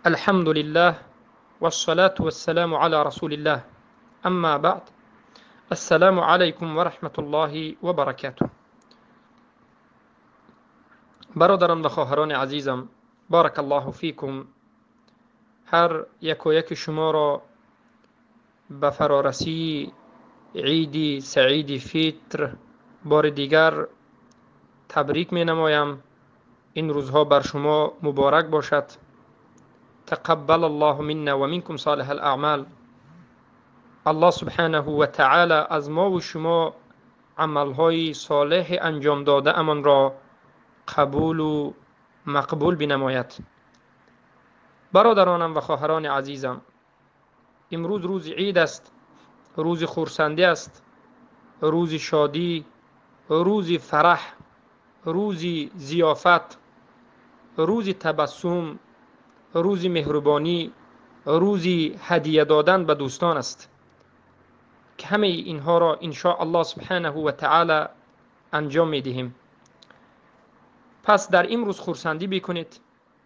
الحمد لله والصلاة والسلام على رسول الله، اما بعد، السلام علیکم و رحمت الله و برکاته. برادران و خواهران عزیزم، بارک الله فیکم. هر یک و یک شما را به فرارسی عید سعید فطر بار دیگر تبریک می نمایم. این روزها بر شما مبارک باشد. تقبل الله منا و منکم صالح الاعمال. الله سبحانه و تعالی از ما و شما عملهای صالح انجام داده امان را قبول و مقبول بنماید. برادرانم و خواهران عزیزم، امروز روز عید است، روز خرسندی است، روز شادی، روز فرح، روز ضیافت، روز تبسم، روز مهربانی، روز هدیه دادن به دوستان است که همه اینها را ان شاء الله سبحانه و تعالی انجام میدهیم. پس در امروز خرسندی بکنید.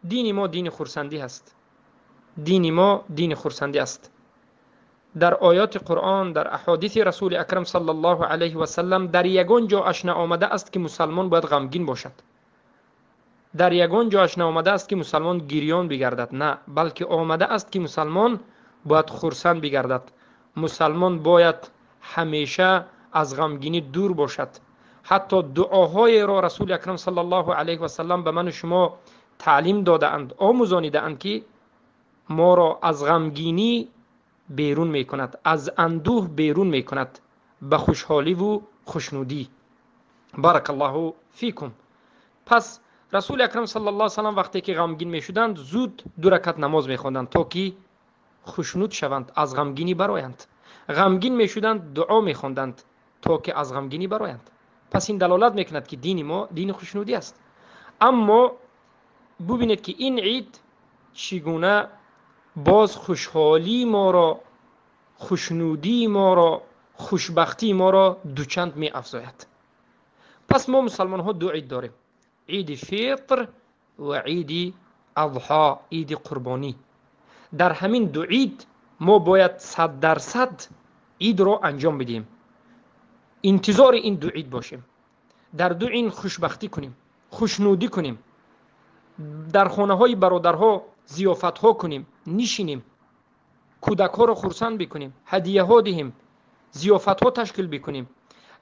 دین ما دین خرسندی است. دین ما دین خرسندی است. در آیات قرآن، در احادیث رسول اکرم صلی الله علیه و سلم در یگان جا اش آمده است که مسلمان باید غمگین باشد. در یگان جا اش آمده است که مسلمان گریان بگردد. نه، بلکه آمده است که مسلمان باید خرسند بگردد. مسلمان باید همیشه از غمگینی دور باشد. حتی دعاهای را رسول اکرم صلی الله علیه و سلم به من و شما تعلیم داده اند، آموزانیده اند که ما را از غمگینی بیرون میکند، از اندوه بیرون میکند به خوشحالی و خوشنودی. بارک الله فیکم. پس رسول اکرم صلی الله علیه و سلم وقتی که غمگین میشدند زود 2 رکعت نماز میخواندند تا که خوشنود شوند، از غمگینی برآیند. غمگین میشدند دعا میخواندند تا که از غمگینی برآیند. پس این دلالت میکند که دین ما دین خوشنودی است. اما ببینید که این عید چگونه باز خوشحالی ما را، خوشنودی ما را، خوشبختی ما را دوچند می افزاید. پس ما مسلمان ها 2 عید داریم: عید فطر و عید اضحی، عید قربانی. در همین 2 عید ما باید 100% عید را انجام بدیم. انتظار این 2 عید باشیم. در 2 عید خوشبختی کنیم، خوشنودی کنیم، در خانه های برادرها ضیافت ها کنیم، نشینیم، کودک ها را خرسند بکنیم، هدیه ها دهیم، ضیافت ها تشکیل بکنیم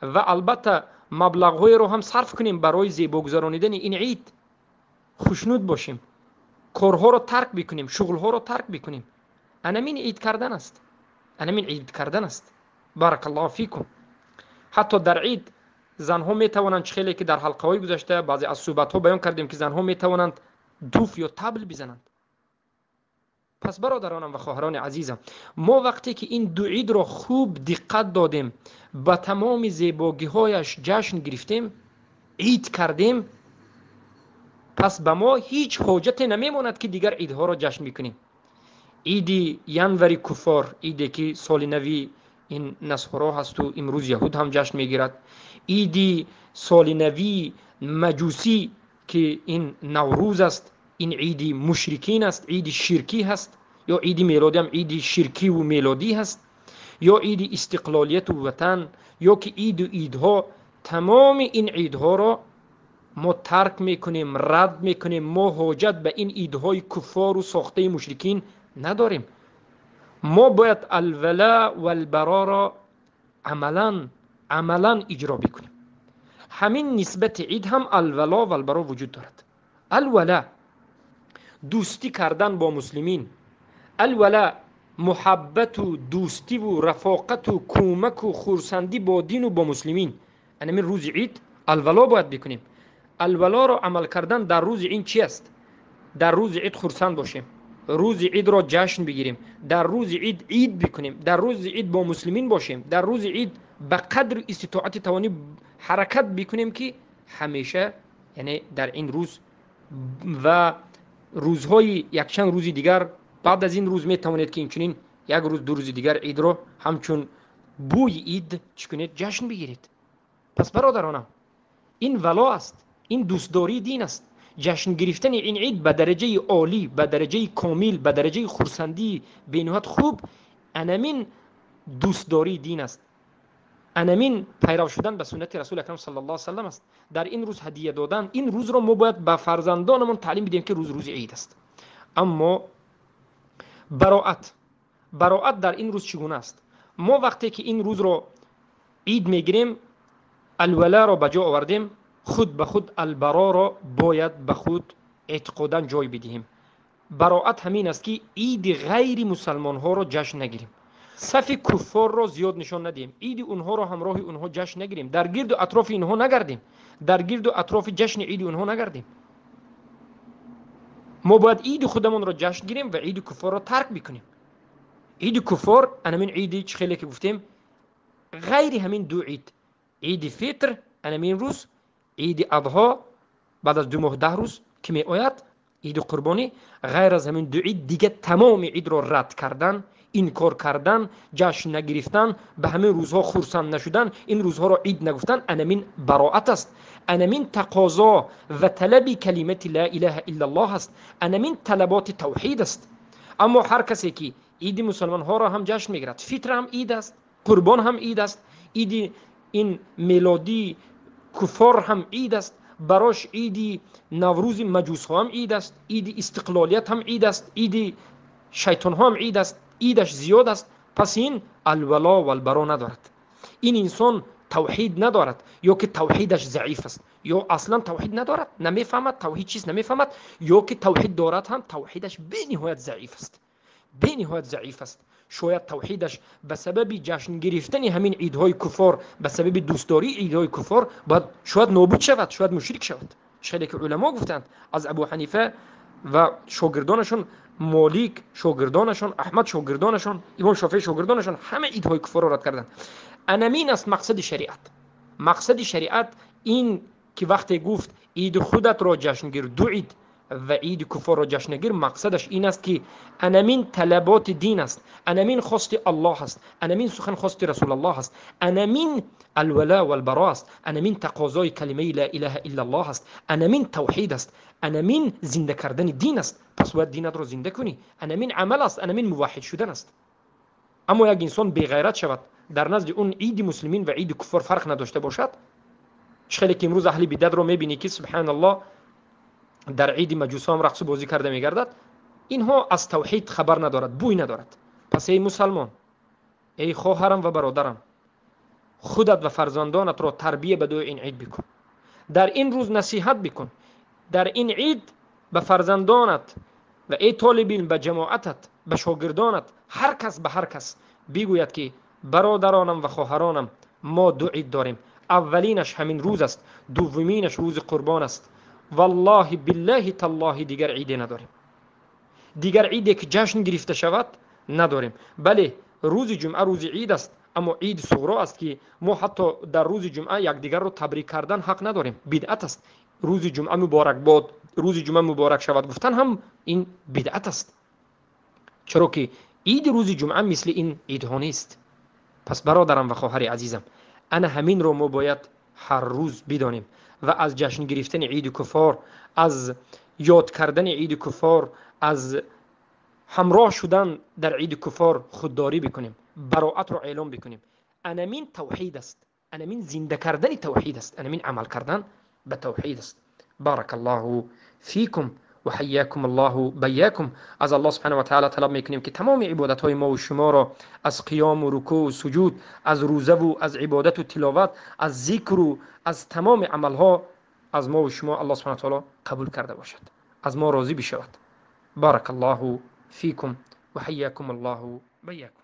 و البته مبلغ های را هم صرف کنیم برای زیبا گذرانیدن این عید. خوشنود باشیم، کارها را ترک بکنیم، شغل ها را ترک بکنیم. انمین عید کردن است. انمین عید کردن است. بارک الله فیکم. حتی در عید زنها می توانند، خیلی که در حلقه های گذشته بعضی از صحبت ها بیان کردیم که زنها می توانند دوف یا طبل بزنند. پس برادرانم و خواهران عزیزم، ما وقتی که این 2 عید را خوب دقت دادیم، با تمام زیباگی‌هایش جشن گرفتیم، عید کردیم، پس به ما هیچ حاجت نمیماند که دیگر عیدها را جشن میکنیم. عید ینوری کفار، عیدی که سال نوی این نصارا هست و امروز یهود هم جشن میگیرد، عید سال نوی مجوسی که این نوروز است، این عید مشرکین است، عید شرکی هست، یا عید میلادی هم عید شرکی و میلادی هست، یا عید استقلالیت و وطن، یا که عید و عیدها، تمام این عیدها را ما ترک میکنیم، رد میکنیم. ما حاجت به این عیدهای کفار و ساخته مشرکین نداریم. ما باید الولا و البرا را عملا اجرا بکنیم. همین نسبت عید هم الولا و البرا وجود دارد. الولا دوستی کردن با مسلمین، الولا محبت و دوستی و رفاقت و کمک و خرسندی با دین و با مسلمین. همین روز عید الولا باید بکنیم. الولا را عمل کردن در روز عید چی است؟ در روز عید خرسند باشیم، روز عید را جشن بگیریم، در روز عید عید بکنیم، در روز عید با مسلمین باشیم، در روز عید به قدر استطاعت توانی حرکت بکنیم که همیشه، یعنی در این روز و روزهای یک چند روز دیگر بعد از این روز می توانید که اینچنین 1 روز 2 روز دیگر عید را همچون بوی عید چی کنید؟ جشن بگیرید. پس برادرانم، این ولا است، این دوستداری دین است، Ҷашн гирифтани ин ид ба дараҷаи олӣ, ба дараҷаи комил, ба дараҷаи хурсандии бениҳоят хуб, анамин дӯстдории дин аст, анамин пайрав шудан ба суннати Расули Акрам саллаллоҳу алайҳи васаллам аст. Дар ин рӯз ҳадия додан, ин рӯзро мо бояд ба фарзандонамон таълим бидиҳем, ки рӯз рӯзи ид аст. Аммо бароат дар ин рӯз чӣ гуна аст? Мо вақте ки ин рӯзро ид мегирем, алваларо ба ҷо овардем, худ ба худ албароро бояд ба худ эътиқодан ҷой бидиҳем. Бароат ҳамин аст, ки иди ғайри мусалмонҳоро ҷашн нагирем, сафи куффорро зиёд нишон надиҳем, иди онҳоро ҳамроҳи онҳо ҷашн нагирем, дар гирду атрофи инҳо нагардем, дар гирду атрофи ҷашни иди онҳо нагардем. Мо бояд иди худамонро ҷашн гирем ва иди куффорро тарк бикунем. Иди куффор анамин иди чӣ хеле ки гуфтем, ғайри ҳамин ду ид, иди фитр анамин рӯз, иди адҳо баъд аз 2 моҳ 10 рӯз ки меояд, иди қурбонӣ, ғайр аз ҳамин ду ид дига тамоми идро рад кардан, инкор кардан, ҷашн нагирифтан, ба ҳамин рӯзҳо хурсанд нашудан, ин рӯзҳоро ид нагуфтан, анамин бароат аст. Анамин тақозо ва талаби калимати ла илаҳа иллаллоҳ аст. Анамин талаботи тавҳид аст. Аммо ҳар касе ки иди мусалмонҳоро ҳам ҷашн мегирад, фитр ҳам ид аст, қурбон ҳам ид аст, иди ин мелодии куффор ҳам ид аст, барош иди наврӯзи маҷусҳо ҳам ид аст, иди истиқлолият ҳам ид аст, иди шайтонҳо ҳам ид аст, идаш зиёд аст. Пас ин алвало валбаро надорад. Ин инсон тавҳид надорад, ё ки тавҳидаш заиф аст, ё аслан тавҳид надорад, намефаҳмад тавҳид чист, намефаҳмад, ё ки тавҳид дорад ҳам тавҳидаш бениҳоят заиф аст, бениҳоят заиф аст. Шояд тавҳидаш ба сабаби ҷашн гирифтани ҳамин идҳои куффор, ба сабаби дӯстдории идҳои куффор бояд шояд нобуд шавад, шояд мушрик шавад. Чизе ки уламо гуфтанд аз Абу Ҳанифа ва шогирдонашон, Молик шогирдонашон, Аҳмад шогирдонашон, Имом Шофеӣ шогирдонашон ҳама идҳои куффорро рад карданд. Анамин аст мақсади шариат. Мақсади шариат ин ки вақте гуфт иди худатро ҷашн гир, ду ид ва иди куффорро ҷашн нагир, мақсадаш ин аст ки анамин талаботи дин аст, анамин хости Аллоҳ аст, анамин сухан хости Расулаллоҳ аст, анамин алвала валбаро аст, анамин тақозои калимаи ла илаҳа иллаллоҳ аст, анамин тавҳид аст, анамин зинда кардани дин аст. Пас бояд динатро зинда кунӣ. Анамин амал аст, анамин муваҳҳид шудан аст. Аммо як инсон беғайрат шавад, дар назди он иди муслимин ва иди куффор фарқ надошта бошад, чӣ хеле ки имрӯз аҳли бидатро мебинӣ ки субҳаналлоҳ дар иди маҷусҳо ҳам рақсу бозӣ карда мегардад, инҳо аз тавҳид хабар надорад, бӯй надорад. Пас эй мусалмон, эй хоҳарам ва бародарам, худат ва фарзандонатро тарбия ба дуи ин ид бикун. Дар ин рӯз насиҳат бикун. Дар ин ид ба фарзандонат ва эй толиби илм ба ҷамоатат, ба шогирдонат, ҳар кас ба ҳар кас бигӯяд ки бародаронам ва хоҳаронам, мо ду ид дорем. Аввалинаш ҳамин рӯз аст, дуввуминаш рӯзи қурбон аст. Валлоҳи биллаҳи таллоҳи дигар иде надорем. Дигар иде ки ҷашн гирифта шавад надорем. Бале, рӯзи ҷумъа рӯзи ид аст, аммо иди суғро аст ки мо ҳатто дар рӯзи ҷумъа якдигарро табрик кардан ҳақ надорем. Бидъат аст. Рӯзи ҷумъа муборак бод, рӯзи ҷумъа муборак шавад гуфтан ҳам ин бидъат аст. Чаро ки иди рӯзи ҷумъа мисли ин идҳо нест. Пас бародарам ва хоҳари азизам, ана ҳаминро мо бояд ҳар рӯз бидонем ва аз ҷашн гирифтани иди куффор, аз ёд кардани иди куффор, аз ҳамроҳ шудан дар иди куффор худдорӣ бикунем, бароатро эълон бикунем. Анамин тавҳид аст, анамин зинда кардани тавҳид аст, анамин амал кардан ба тавҳид аст. Баракаллоҳу фикум ва ҳайякум аллоҳу байякум. Аз Аллоҳ субҳанаҳу ва таъоло талаб мекунем ки тамоми ибодатҳои мо ва шуморо аз қиёму рукӯъу суҷуд, аз рӯзаву аз ибодату тиловат, аз зикру аз тамоми амалҳо аз мо ва шумо Аллоҳ субҳанаҳу ва таъоло қабул карда бошад, аз мо розӣ бишавад. Баракаллоҳу фикум ва ҳайякум аллоҳу байякум.